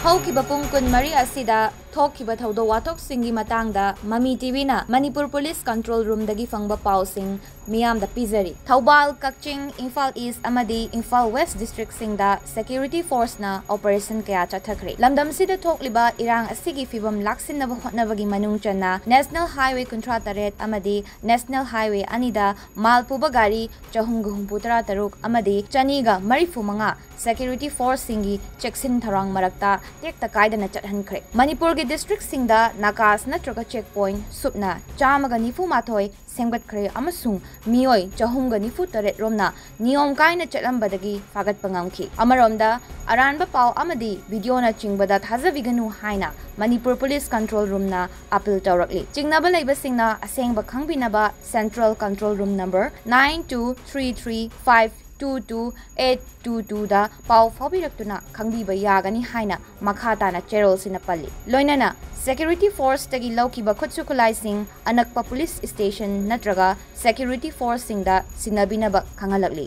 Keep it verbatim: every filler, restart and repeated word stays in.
ꯍꯧꯈꯤꯕ ꯄꯨꯡ ꯀꯨꯟꯃꯔꯤ ꯑꯁꯤꯗ ꯊꯣꯛꯈꯤꯕ ꯊꯧꯗꯣꯛ ꯋꯥꯊꯣꯛꯁꯤꯡꯒꯤ ꯃꯇꯥꯡꯗ ꯃꯃꯤ ꯇꯤꯚꯤꯅ ꯃꯅꯤꯄꯨꯔ ꯄꯨꯂꯤꯁ ꯀꯟꯇ꯭ꯔꯣꯜ ꯔꯨꯝꯗꯒꯤ ꯐꯪꯕ ꯄꯥꯎꯁꯤꯡ ꯃꯤꯌꯥꯝꯗ ꯄꯤꯖꯔꯤ꯫ ꯊꯧꯕꯥꯜ, ꯀꯛꯆꯤꯡ, ꯏꯝꯐꯥꯜ ꯏꯁ ꯑꯃꯗꯤ ꯏꯝꯐꯥꯜ ꯋꯦꯁ ꯗꯤꯁꯇ꯭ꯔꯤꯛꯁꯤꯡꯗ ꯁꯦꯀ꯭ꯌꯨꯔꯤꯇꯤ ꯐꯣꯔꯁꯅ ꯑꯣꯄꯔꯦꯁꯟ ꯀꯌꯥ ꯆꯠꯊꯈ꯭ꯔꯦ꯫ ꯂꯝꯗꯝꯁꯤꯗ ꯊꯣꯛꯂꯤꯕ ꯏꯔꯥꯡ ꯑꯁꯤꯒꯤ ꯐꯤꯕꯝ ꯂꯥꯛꯁꯤꯟꯅꯕ ꯍꯣꯠꯅꯕꯒꯤ ꯃꯅꯨꯡ ꯆꯟꯅ ꯅꯦꯁꯅꯦꯜ ꯍꯥꯏꯋꯦ ꯀꯨꯟꯊ꯭ꯔꯥ ꯇꯔꯦꯠ ꯑꯃꯗꯤ ꯅꯦꯁꯅꯦꯜ ꯍꯥꯏꯋꯦ ꯑꯅꯤꯗ ꯃꯥꯜ ꯄꯨꯕ ꯒꯥꯔꯤ ꯆꯍꯨꯝꯒ ꯍꯨꯝꯐꯨ ꯇꯔꯥ ꯇꯔꯨꯛ ꯑꯃꯗꯤ ꯆꯅꯤꯒ ꯃꯔꯤꯐꯨ ꯃꯉꯥ ꯁꯦꯀ꯭ꯌꯨꯔꯤꯇꯤ ꯐꯣꯔꯁꯁꯤꯡꯒꯤ ꯆꯦꯛꯁꯤꯟ ꯊꯧꯔꯥꯡ ꯃꯔꯛꯇ ꯇꯦꯛꯇ ꯀꯥꯏꯗꯅ ꯆꯠꯍꯟꯈ꯭ꯔꯦ꯫ ꯃꯅꯤꯄꯨꯔꯒꯤ ꯗꯤꯁꯇ꯭ꯔꯤꯛꯁꯤꯡꯗ ꯅꯥꯀꯥꯁ ꯅꯠꯇ꯭ꯔꯒ ꯆꯦꯛ ꯄꯣꯏꯟꯠ ꯁꯨꯞꯅ ꯆꯥꯝꯃꯒ ꯅꯤꯐꯨ ꯃꯥꯊꯣꯏ ꯁꯦꯝꯒꯠꯈ꯭ꯔꯦ ꯑꯃꯁꯨꯡ ꯃꯤꯑꯣꯏ ꯆꯍꯨꯝꯒ ꯅꯤꯐꯨ ꯇꯔꯦꯠ ꯔꯣꯝꯅ ꯅꯤꯌꯣꯝ ꯀꯥꯏꯅ ꯆꯠꯂꯝꯕꯗꯒꯤ ꯐꯥꯒꯠꯄ ꯉꯝꯈꯤ꯫ ꯑꯃꯔꯣꯝꯗ, ꯑꯔꯥꯟꯕ ꯄꯥꯎ ꯑꯃꯗꯤ ꯚꯤꯗꯤꯑꯣꯅꯆꯤꯡꯕꯗ ꯊꯥꯖꯕꯤꯒꯅꯨ ꯍꯥꯏꯅ ꯃꯅꯤꯄꯨꯔ ꯄꯨꯂꯤꯁ ꯀꯟꯇ꯭ꯔꯣꯜ ꯔꯨꯝꯅ ꯑꯄꯤꯜ ꯇꯧꯔꯛꯂꯤ꯫ ꯆꯤꯡꯅꯕ ꯂꯩꯕꯁꯤꯡꯅ ꯑꯁꯦꯡꯕ ꯈꯪꯕꯤꯅꯕ central control room number nine two three three five two two eight two ꯇꯨꯗ ꯄꯥꯎ ꯐꯥꯎꯕꯤꯔꯛꯇꯨꯅ ꯈꯪꯕꯤꯕ ꯌꯥꯒꯅꯤ ꯍꯥꯏꯅ ꯃꯈꯥ ꯇꯥꯅ ꯆꯦꯔꯣꯜꯁꯤꯅ ꯄꯜꯂꯤ꯫ ꯂꯣꯏꯅꯅ ꯁꯦꯀ꯭ꯌꯨꯔꯤꯇꯤ ꯐꯣꯔꯁꯇꯒꯤ ꯂꯧꯈꯤꯕ ꯈꯨꯠꯁꯨ ꯈꯨꯠꯂꯥꯏꯁꯤꯡ ꯑꯅꯛꯄ ꯄꯨꯂꯤꯁ ꯁ꯭ꯇꯦꯁꯟ ꯅꯠꯇ꯭ꯔꯒ ꯁꯦꯀ꯭ꯌꯨꯔꯤꯇꯤ ꯐꯣꯔꯁꯁꯤꯡꯗ ꯁꯤꯟꯅꯕꯤꯅꯕ ꯈꯪꯍꯜꯂꯛꯂꯤ꯫